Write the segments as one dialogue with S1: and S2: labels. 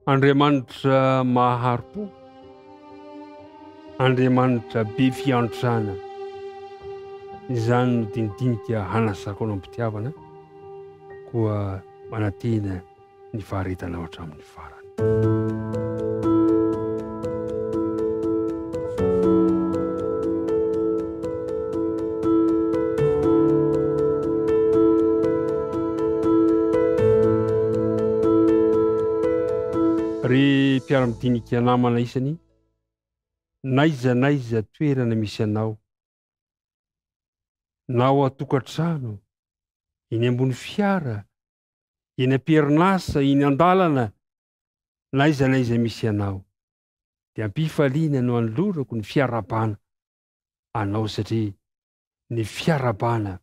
S1: Andriamanitra mahari-po, Andriamanitra be fiantrana, izany no dinidinika hanasako anao am-pitiavana, koa manantena ny faharetanao hatramin'ny farany. Ry mpiara-midinika namana isany, n'aiza n'aiza toerana misy anao, na ao an-tokantrano, eny ambony fiara, eny am-perinasa, eny an-dalana, na aiza na aiza misy anao, dia am-pifaliana no anolorako ny fiarahabana anao satria ny fiarahabana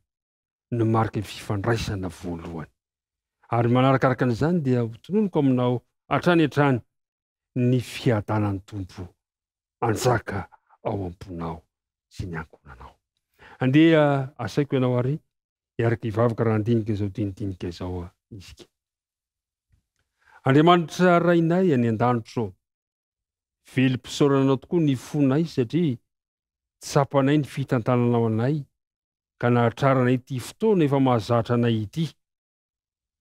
S1: no mariky ny fifandraisana voalohany. Ary manarakaraka an'izany dia hotononiko aminao hatrany hatrany ny fiadanan'ny Tompo hanjaka ao am-ponao sy ny ankohonanao. Andeha asaiko ianao ary hiaraka hivavaka raha handinika izao dinidinika izao isika. Andriamanitra Rainay any an-danitra ô, velom-pisaorana Anao tokoa ny fonay satria tsapanay ny fitantananao anay ka nahatraranay ity fotoana efa mahazatra anay ity.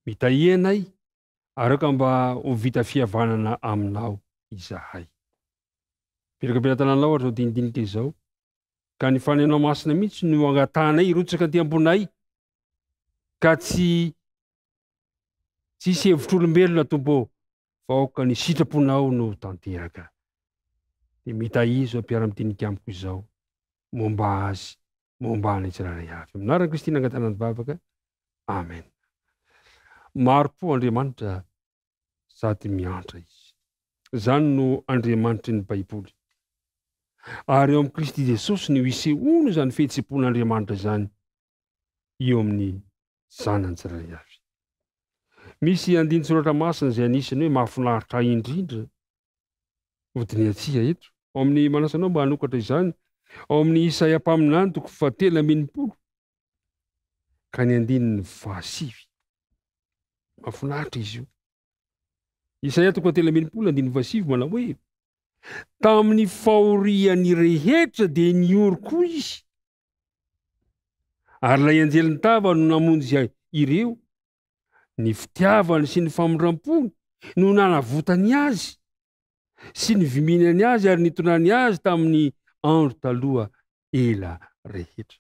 S1: Mitahia anay ary aoka mba ho vita fihavanana Aminao izahay. Mipetraka am-pelatananao ary izao dinidinika izao ka ny Fanahinao Masina mihitsy no angatahanay hirotsaka aty am-ponay ka tsy tsy hisy hevitr'olombelona Tompo ô fa aoka ny sitraponao no ho tanteraka. Dia mitahia izao mpiara-midinika amiko izao momba azy, momba anay tsirairay avy. Amin'ny anaran'i Kristy nangatahana ny vavaka. Amen. Mari-po Andriamanitra sady miantra izy. Izany no Andriamanitry ny Baiboly. Ary eo amin'i Kristy Jesosy no isehoany izany fihetseham-pon'Andriamanitra izany eo amin'ny zanany tsirairay avy. Misy andinin-tsoratra masina izay anisan'ny hoe mahafinaritra ahy indrindra hodinihantsika eto. Ao amin'ny manasa anao mba hanokatra izany ao amin'ny Isaia mpaminany toko fahatelo ambin'ny folo ka ny andininy fahasivy. Mahafinaritra izy io. Isaia toko 63 andininy fahasivy manao hoe tamin'ny fahoriany rehetra dia niory koa izy. Ary ilay anjelin'ny tava no namonjy ireo. Ny fitiavany sy ny famindrampony no nanavotany azy sy ny viminany azy ary nitondrany azy tamin'ny andro taloha ela rehetra.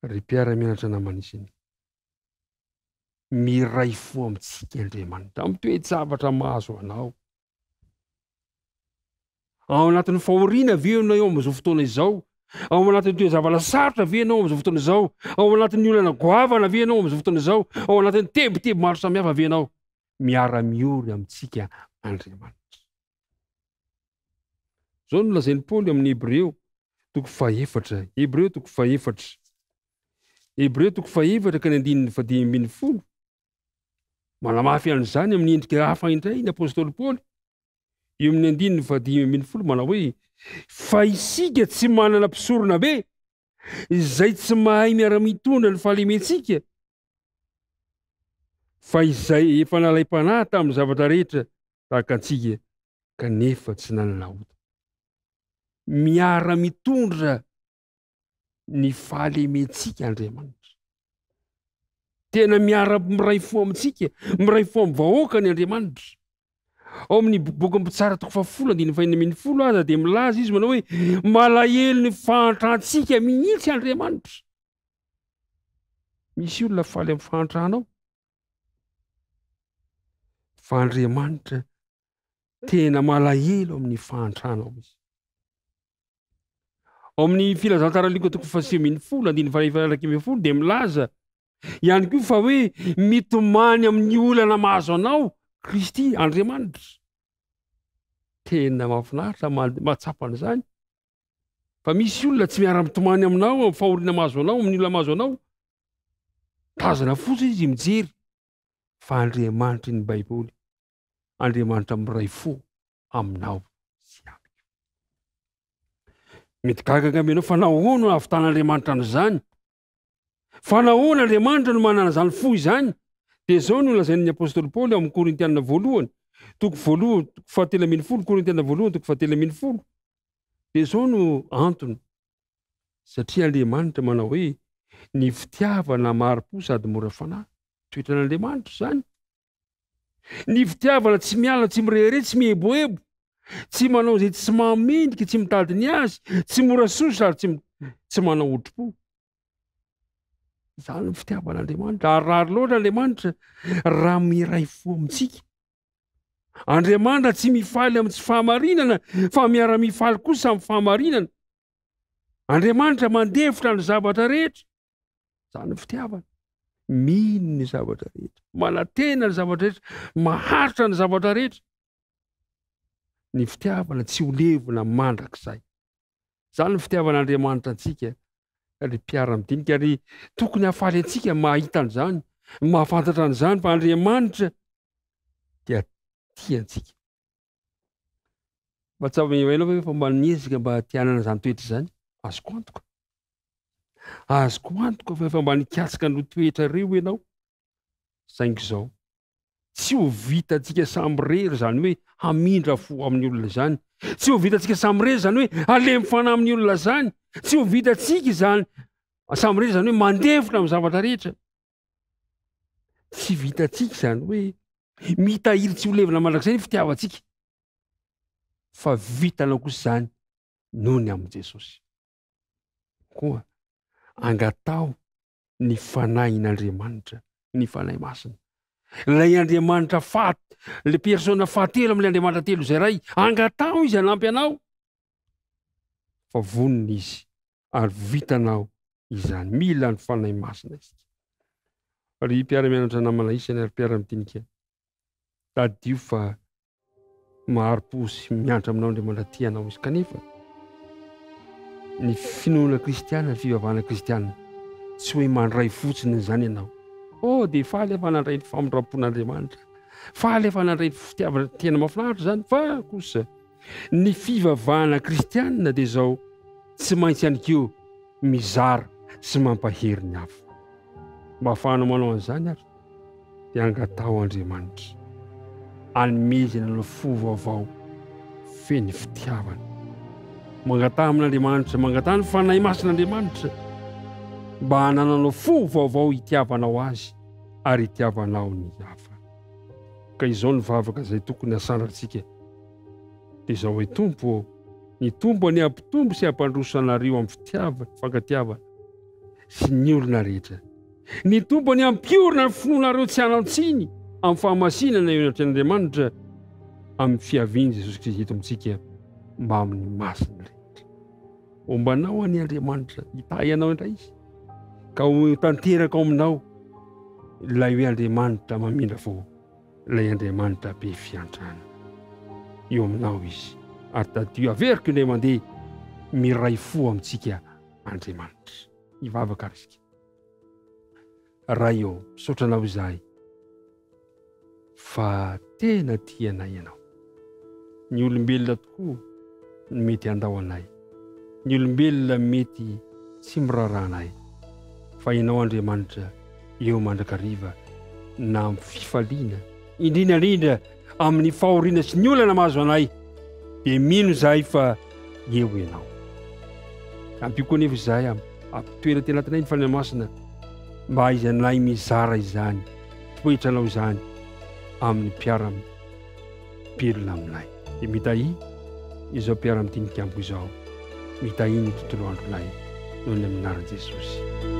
S1: Ry mpiara-mianatra namana isany, miray fo amintsika Andriamanitra amin'ny toe-javatra mahazo anao. Ao anatin'ny fahoriana ve ianao eo amin'izao fotoana izao? Ao anatin'ny toe-javatra sarotra ve ianao amin'izao fotoana izao? Ao anatin'ny olana goavana ve ianao amin'izao fotoana izao? Ao anatin'ny tebiteby maro samihafa ve ianao? Miara-miory amintsika Andriamanitra. Izao no lazain'i Paoly amin'ny Hebreo toko fahefatra. Hebreo toko fahefatra. Hebreo toko fahefatra ka ny andininy fahadimy ambin'ny folo. Manamafy an'izany amin'ny endrika hafa indray ny apostoly Paoly. Eo amin'ny andininy fahadimy ambin'ny folo manao hoe fa isika tsy manana mpisorona be izay tsy mahay miara-mitondra ny fahalementsika fa izay efa nalaim-panahy tamin'ny zavatra rehetra tahaka antsika kanefa tsy nanana ota. Miara-mitondra ny fahalementsika Andriamanitra. Tena miara-miray fo amintsika, miray fo amin'ny vahoaka ny Andriamanitra. Ao amin'ny bokin'ny Mpitsara toko fahafolo andininy fahenina ambin'ny folo aza dia milaza izy manao hoe malahelo ny fahantrantsika mihitsy Andriamanitra. Misy olona faly amin'ny fahantranao. Fa Andriamanitra tena malahelo amin'ny fahantranao izy. Ao amin'ny filazantsara Lioka toko fahasivy ambin'ny folo andininy faha-11 dia milaza ihany koa fa hoe mitomany amin'ny olana mahazo anao Kristy Andriamanitra. Tena mahafinaritra mahatsapa an'izany. Fa misy olona tsy miara-mitomany aminao amin'ny fahoriana mahazo anao, amin'ny olona mahazo anao. Tazana fotsiny izy mijery fa Andriamanitry ny Baiboly. Andriamanitra miray fo aminao sy amiko. Mety gaga angamba ianao fa nahoana no ahavitan'Andriamanitra an'izany? Fa nahoana Andriamanitra no manana izany fo izany? Dia izao no lazain'ny apostoly Paoly ao amin'ny Korintiana voalohany, toko voalohany, toko fahatelo ambin'ny folo, Korintiana voalohany, toko fahatelo ambin'ny folo. Dia izao no antony, satria Andriamanitra manao hoe ny fitiavana mari-po sady mora fanahy. Toetran'Andriamanitra izany. Ny fitiavana tsy miala, tsy mirehareha, tsy mieboebo, tsy manao izay tsy mahamendrika, tsy mitady ny azy, tsy mora sosotra ary tsy manao otripo. Izany ny fitiavan'Andriamanitra. Ary rary loatra Andriamanitra raha miray fo amintsika. Andriamanitra tsy mifaly amin'ny tsy fahamarinana fa miara-mifaly kosa amin'ny fahamarinana. Andriamanitra mandefitra ny zavatra rehetra. Izany ny fitiavana. Mino ny zavatra rehetra, manantena ny zavatra rehetra, maharitra ny zavatra rehetra. Ny fitiavana tsy ho levona mandrakizay. Izany ny fitiavan'Andriamanitra antsika ry mpiara-midinika ary tokony hahafaly antsika mahita an'izany, mahafantatra an'izany fa Andriamanitra dia tia antsika. Mba tsapanao ianao ve fa mba niezaka mba te hanana izany toetra izany? Azoko antoka. Azoko antoka fa efa mba nikatsaka an'ireo toetra ireo ianao. Saingy izao, tsy ho vitantsika samirery izany hoe hamindra fo amin'ny olona izany. Tsy ho vitantsika samirery izany hoe halemy fanahy amin'ny olona izany. Tsy ho vitantsika izany samirery izany hoe mandefitra amin'ny zavatra rehetra. Tsy vitantsika izany hoe mitahiry tsy ho levona mandrakizay ny fitiavantsika. Fa vitanao kosa izany noho ny amin'i Jesosy. Koa angataho ny fanahin'Andriamanitra, ny Fanahy Masina. Ilay Andriamanitra faha, ilay persona fahatelo amin'ilay Andriamanitra telo izay iray, angataho izy hanampy anao. Fa vonona izy ary vitanao izany. Mila ny Fanahy Masina isika. Ry mpiara-mianatra namana isany ary mpiara-midinika, tadidio fa mahari-po sy miantra aminao Andriamanitra tia anao izy. Kanefa ny finoana kristiana, ny fivavahana kristiana, tsy hoe mandray fotsiny izany ianao. Oh, dia faly aho fa nandray ny famindram-pon'Andriamanitra. Faly aho fa nandray ny fitiavana. Tena mahafinaritra izany, fa kosa ny fivavahana kristiana dia izao, tsy maintsy ihany koa mizara sy mampahery ny hafa. Mba ahafahanao manao an'izany ary dia angataho Andriamanitra hanomezany anao fo vaovao feno fitiavana. Mangataha amin'Andriamanitra, mangataha ny Fanahy Masin'Andriamanitra mba hanananao fo vaovao hitiavanao Azy ary hitiavanao ny hafa. Ka izao ny vavaka izay tokony hasandratsika dia izao hoe Tompo ô, ny Tompo anie hampitombo sy hampandroso anareo amin'ny fitiavana, fankatiavana sy ny olona rehetra. Ny Tompo anie hampiorina ny finoanareo tsy hanao tsiny amin'ny fahamasinana eo anatrehan'Andriamanitra amin'ny fiavian'i Jesosy Kristy eto amintsika mbamin'ny masina rehetra. Homba anao anie Andriamanitra, hitahy anao indray izy, ka ho tanteraka ao aminao ilay hoe Andriamanitra mamindra fo, ilay Andriamanitra be fiantrana. Eo aminao izy, ary tadidio averiko indray mandeha, miray fo amintsika Andriamanitra. Hivavaka ary isika. Ray ô, misaotra Anao izahay fa tena tia anay Ianao. Ny olombelona tokoa no mety handao anay, ny olombelona mety tsy miraharaha anay, fa Ianao Andriamanitra eo mandrakariva na amin'ny fifaliana, indrindra indrindra amin'ny fahoriana sy ny olana mahazo anay, dia mino izahay fa eo Ianao. Ampio koa anefa izahay ampitoera aty anatinay ny Fanahy Masina mba hahaizanay mizara izany toetranao izany amin'ny mpiara-belona aminay. Dia mitahia izao mpiara-midinika amiko izao, mitahia ny tontolo andronay noho ny amin'ny anaran'i Jesosy.